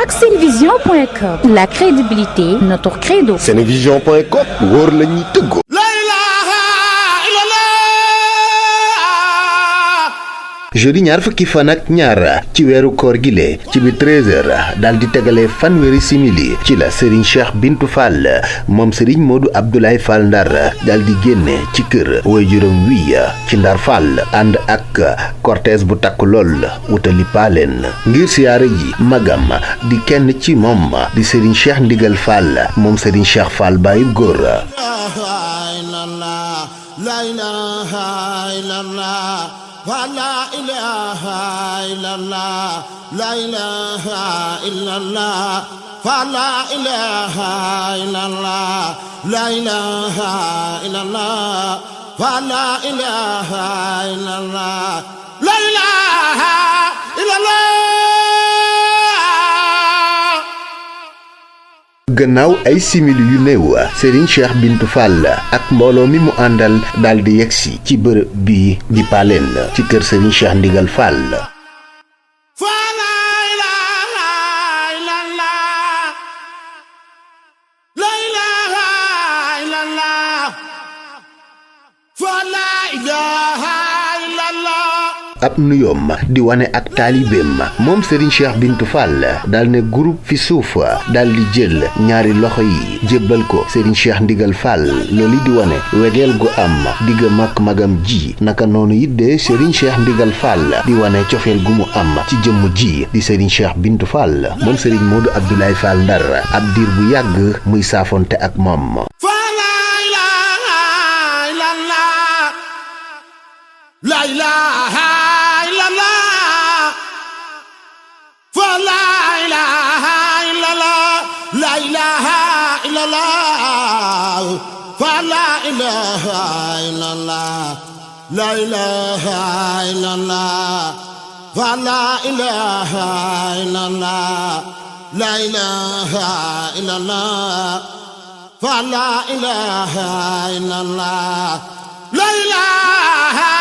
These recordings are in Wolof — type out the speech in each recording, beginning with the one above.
ak senevision.com. La crédibilité, notre credo. Senevision.com wóor la ñuy tëggoo. jeudi ñaar fukki fan ak ñaar ci weeru koor gile ci bi 13h daal di tegale fanweeri simili ci la Serigne Cheikh Bintou Fall moom Serigne Modou Abdoulaye Fall Ndar daal di génne ci kër waajuram wi ci Ndar Fall ànd ak cortège bu takk lool wutali Paaleen ngir siyaare ji magam di kenn ci moom di Serigne Cheikh Ndigal Fall moom Serigne Cheikh Fall Baye góor. La ilaha illallah, la ilaha illallah, la ilaha illallah, la ilaha illallah, la ilaha illallah, la ilaha illallah. gannaaw ay simili yu néew Serigne Cheikh Bintou Fall ak mbooloo mi mu àndal daal di yegsi ci bërëb bi di Paaleen ci kër Serigne Cheikh Ndigal Fall. ab nuyoom di wane ak taalibeem moom Serigne Cheikh Bintou Fall daal ne groupe fi suuf daal di jël ñaari loxo yi jébbal ko Serigne Cheikh Ndigal Fall loolu di wane wegeel gu am digga mag magam ji naka noonu it de Serigne Cheikh Ndigal Fall di wane cofeel gu mu am ci jëmm ji di Serigne Cheikh Bintou Fall moom Serigne Modou Abdoulaye Fall Ndar ab diir bu yàgg muy saafonte ak moom. La ilaha illallah, la ilaha illallah, la ilaha illallah, la ilaha illallah, la ilaha illallah, la ilaha illallah, la ilaha illallah, la ilaha illallah, la ilaha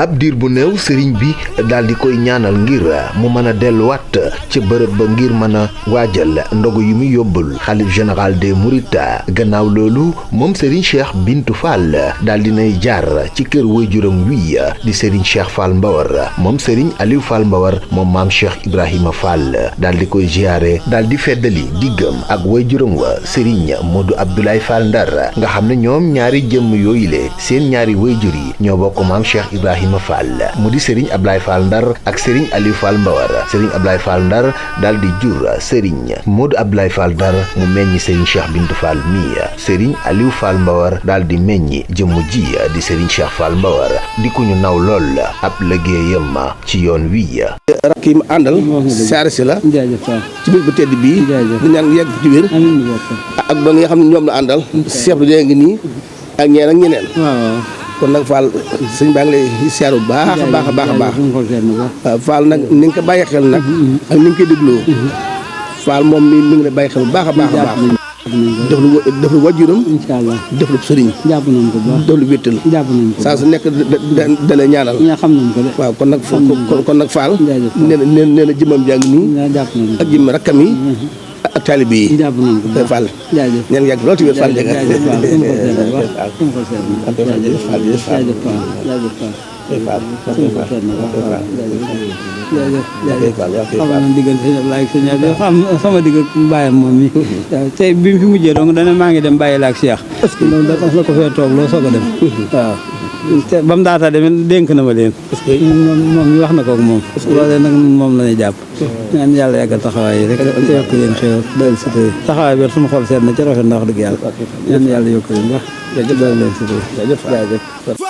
ab diir bu néew sëriñ bi daal di koy ñaanal ngir mu mën a delluwaat ca bërëb ba ngir mën a waajal ndogu yu muy yóbbul xalif général des mourides gannaaw loolu moom Serigne Cheikh Bintou Fall daal di nay jaar ci kër waajuram wi di Serigne Cheikh Fall Mbawar moom Serigne Aliou Fall Mbawar moom maam Cheikh Ibrahima Fall daal di koy ziyaare daal di feddali diggam ak waajuram wa Serigne Modou Abdoulaye Fall Ndar nga xam ne ñoom ñaari jëmm yooyule seen ñaari waajur yi ñoo bokk maam Cheikh Ibrahima Fall mu di Serigne Ablaye Fall Ndar ak Serigne Aliou Fall Mbawar Serigne Ablaye Fall Ndar daal di jur Serigne Modou Ablaye Fall Ndar mu meññi Serigne Cheikh Bintou Fall mi Serigne Aliou Fall Mbawar daal di meññi jëmm ji di Serigne Cheikh Fall Mbawar di ku ñu naw lool ab liggéeyam ci yoon wi. rakk yi mu àndal saare si la ci biir bu tedd bii di ñaan yegg ci wér ak doon nga xam ne ñoom la àndal Cheikh bi dee ngi nii ak ñeen ak ñeneen kon nag Fall sëñ baa ngi lay siyaar bu baax a baax a baax a baax Fall nag ni nga ko bàyyi xel nag ak ni nga koy dégloo Fall moom mi ngi lay bàyyi xel bu baax a baax a baax def lu wajuram def lu sëriñ def lu wéttal saa su nekk da lay ñaanal waaw kon nag Fall nee na jëmmam jàng nii ak jëmm rakkam yi ak taalibe yi Fall ñaan yàgg lool ci wér Fall jega sama digg bàyyam moom mi tey bi mu fi mujjee donc dana maa ngi dem bàyyi la ak Cheikh parce que loolu da tax la ko fee toog loo soog a dem waaw te ba mu daata demee dénk na ma leen parce que moom mi wax na ko ak moom loolee nag moom la ñuy jàpp ñaan yàlla yàggal taxawaay yi rek te yokk leen xéwal doyal si tey taxawaay bi suma xol seet na ci rafet na wax dëgg yàlla ñaan yàlla yokk leen wax doyal leen si tey jaajëf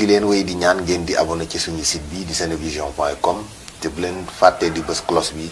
di leen wéy di ñaan ngeen di abonné ci suñu site bi di senevision.com te bu leen fàttee di bës cloche bi